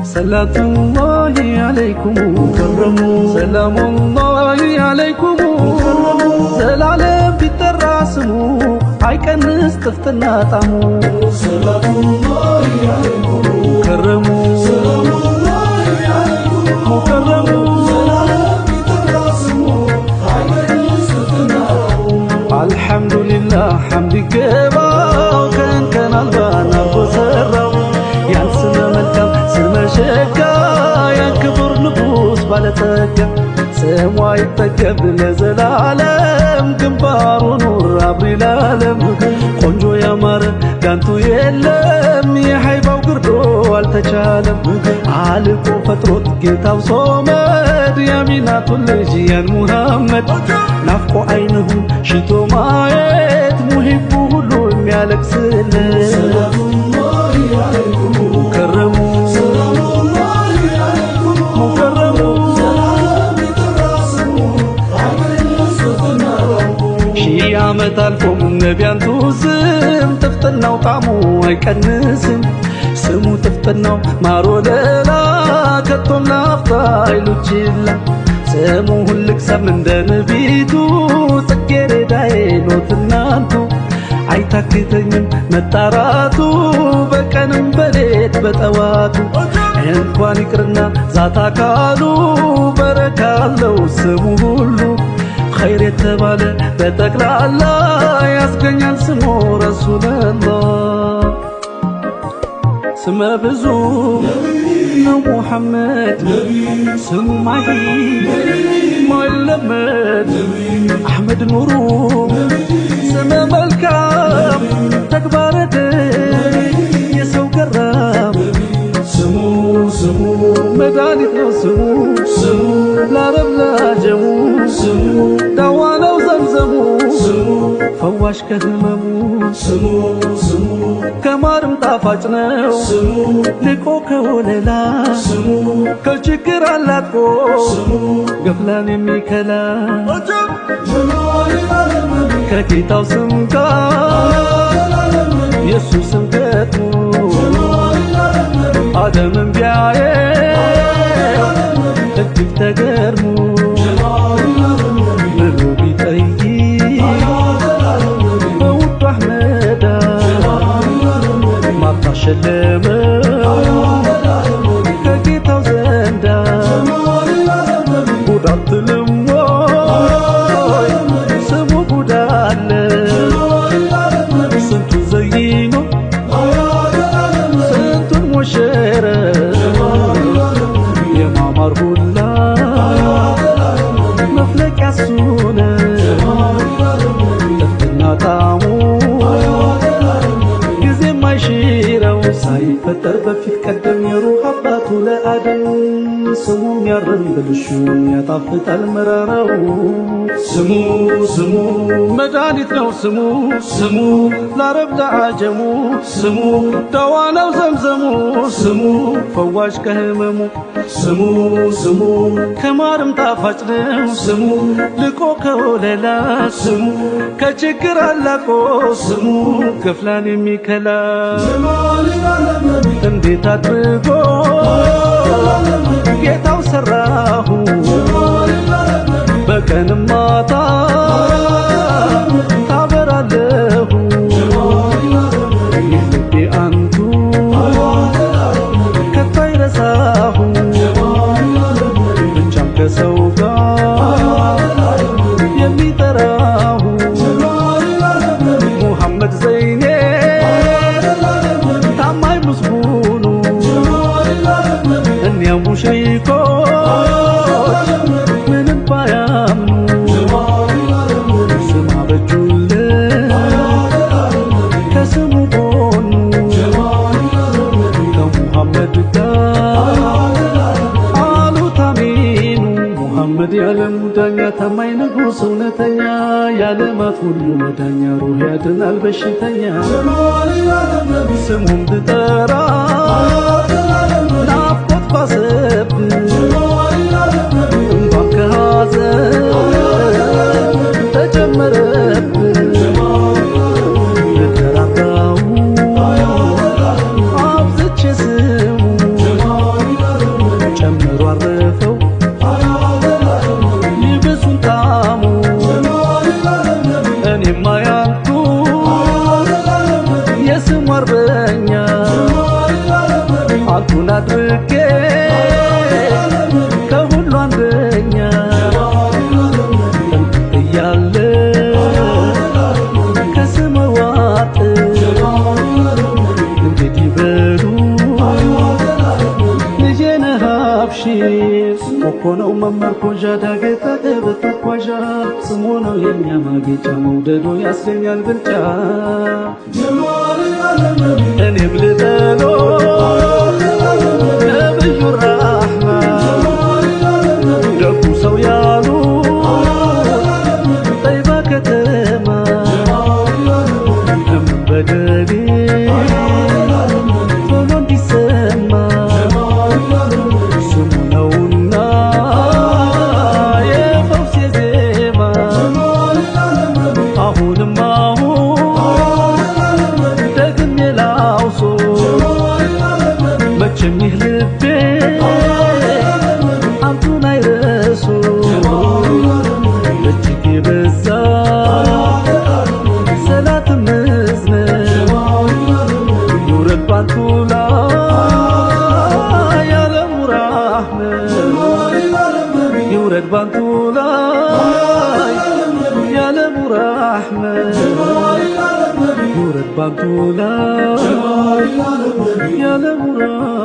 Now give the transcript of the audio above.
صلاة الله عليكم سلام الله عليكم ዘላለም ቢጠራ ስሙ አይቀንስ ጥፍጥና ጣሙ። صلاة الله عليكم ከረሙ سلام الله عليكم ሙከረሙ። ዘላለም ቢጠራ ስሙ አይቀንስ ጥፍጥና ጣዕሙ። አልሐምዱሊላህ ሐምድ ይገባው፣ ከእንከን አልባ አርጎ ሰራው ያን ስመ መልካም ስመ ሸጋ፣ ያን ክቡር ንጉሥ ባለጸጋ። ስሙ አይጠገብ ለዘላለም፣ ግንባሩ ኑር አብሪ ላለም። ቆንጆ ያማረ ዳንቱ የለም፣ የሃይባው ግርዶ አልተቻለም። አልቆ ፈጥሮት ጌታው ሶመድ፣ ያሚናቱን ልጅ ያን ሙሐመድ። ናፍቆ አይንሁ ሽቶ ማየት፣ ሙሂቡ ሁሉ የሚያለቅስለት። صلاة الله عليكم ከረሙ سلام الله عليكم ሙከረሙ። ዘላለም ቢጠራ ስሙ አይቀንስ ጥፍጥና ጣዕሙ። ሺህ ዓመት አልፎም ነቢያንቱ ስም ጥፍጥናው ጣዕሙ አይቀንስም። ስሙ ጥፍጥናው ማር ወለላ፣ ከቶም ላፍታ አይሉት ችላ። ስሙ ሁልቅሰም እንደ ንቢቱ፣ ጽጌረዳዬ ኖት እናንቱ። አይታክተኝም መጣራቱ በቀንም በሌት በጠዋቱ። እንኳን ይቅርና ዛታ ካሉ፣ በረካለው ስሙ ሁሉ። ኸይር የተባለ በጠቅላላ ያስገኛል ስሙ ረሱለላህ። ስመ ብዙ ነው ሙሐመድ፣ ስሙ ማሂ ማይለመድ፣ አሕመድ ኑሩ ስመ መልካም፣ ተግባረ የሰው ገራም። ስሙ ስሙ መድኃኒት ነው ስሙ ስሙ ለአረብ ላጀሙ፣ ስሙ ዳዋ ነው ዘምዘሙ ስሙ ፈዋሽ ከህመሙ። ስሙ ስሙ ከማርም ጣፋጭ ነው ስሙ ልቆ ከወለላ፣ ስሙ ከችግር አላቆ ስሙ ገፍላን የሚከላ። ጀማል ዓለም ነቢ ከጌታው ስም ጋር ዘላለም ነቢ የእሱ ስም ገጥሞ ጀማል ዓለም ነቢ አደምን ቢያየው እጅግ ተገርሞ ጀማል ዓለም ነቢ ብሎ ቢጠይቅ ዘላለም ነቢ በውዱ አሕመዳ ጀማል ዓለም ነቢ ማርታ ሸለመው ዘላለም ነቢ ከጌታው ዘንዳ። ጀማል ዓለም ነቢ ጉድ አትልም ወይ? ስሙ ጉድ አለ። ጀማል ዓለም ነቢ ስንቱን ዘይኖ ዘላለም ነቢ ስንቱን ሞሸረ። ጀማል ዓለም ነቢ የማማር ሁላ ዘላለም ነቢ መፍለቂያ እሱ ነው። ጀማል ዓለም ነቢ ጥፍጥና ጣዕሙ ዘላለም ነቢ ጊዜ የማይሽረው፣ ሳይፈጠር በፊት ቀደም የሩህ አባቱ ለአደም። ስሙ የሚያርም ብልሹ ያጣፍጣል መራራው። ስሙ ስሙ መድኃኒት ነው ስሙ ስሙ ለአረብ ለአጀሙ፣ ስሙ ደዋ ነው ዘምዘሙ ስሙ ፈዋሽ ከህመሙ። ስሙ ስሙ ከማርም ጣፋጭ ነው ስሙ ልቆ ከወለላ፣ ስሙ ከችግር አላቆ ስሙ ክፍላን የሚከላ። ጀማል ዓለም ነቢ እንዴት አድርጎ ዘላለም ነቢ ጌታው ሰራሁ፣ ጀማል ዓለም ነቢ በቀንም ማታ ታበራለሁ። ጀማል ዓለም ነቢ ልቤ አንቱ ዘላለም ነቢ ከቶ አይረሳሁ። ጀማል ዓለም ነቢ ብቻም ከሰው ጋር ዘላለም ነቢ የሚጠራሁ ጀማል ዓለም ነቢ ሙሐመድ ዘይኔ ዘላለም ነቢ ታማኝ ምስጉኑ። ጀማል ዓለም ነቢ እኒያ ሙሽሪኮች ዘላለም ነቢ ምንም ባያምኑ ጀማል ዓለም ነቢ ስም አበጁለት ዘላለም ነቢ ከስሙ ጎኑ። ጀማል ዓለም ነቢ ከሙሐመድ ጋር ዘላለም ነቢ አሉት አሚኑ ሙሐመድ። ሙሐመድ የዓለሙ ዳኛ፣ ታማኝ ንጉሥ እውነተኛ፣ የዓለማት ሁሉ መዳኛ፣ ሩህ ያድናል በሽተኛ። ጀማል ዓለም ነቢ። ስሙን ብጠራ ዓለም ነቢ። ናፍቆት ባሰብን፣ ጀማል ዓለም ነቢ። እንኳን ከሐዘን ተጨመረብን። ጀማል ዓለም ነቢ። ልጠራው አብዝቼ ስሙ፣ ጀማል ዓለም ነቢ። ጨምሮ አረፈው ዓለም ነቢ። ይብሱን ጣሙ። ጀማል ዓለም ነቢ። እኔማ ያንቱ ዓለም ነቢ። የስሙ አርበኛ፣ ጀማል ዓለም ነቢ። አንቱን አድርጌ ከሁሉ አንደኛ። እያለ ከስም ዋጥ፣ እንግዲህ በሉ ልጄ ነህ አብሽር። ስሙ እኮ ነው መመርኮዣ፣ ዳገታ ገበት መጓዣ፣ ስሙ ነው የኛ ማጌጫ፣ መውደዱ ያስገኛል ብልጫ። ጀማል ዓለም ነቢ። እኔም ልበሎ ነብዩ ራሕማ፣ ደጉ ሰው ያሉ ጠይባ ከተማ፣ እምን በደሌ ቶሎ እንዲሰማ፣ ስሙ ነውና የፈውስ የዜማ። አሁንም አሁን ደግሜ ላውሶ፣ መቼም ይህ ልቤ አንቱን አይረሱ። እጅግ የበዛ ሰላትም እዝነት ይውረድ ባንቱ ላይ ያለሙ ራሕመት፣ ይውረድ ባንቱ ላይ ያለሙ ራሕመት፣ ይውረድ ባንቱ ላይ ያለሙ ራሕመት።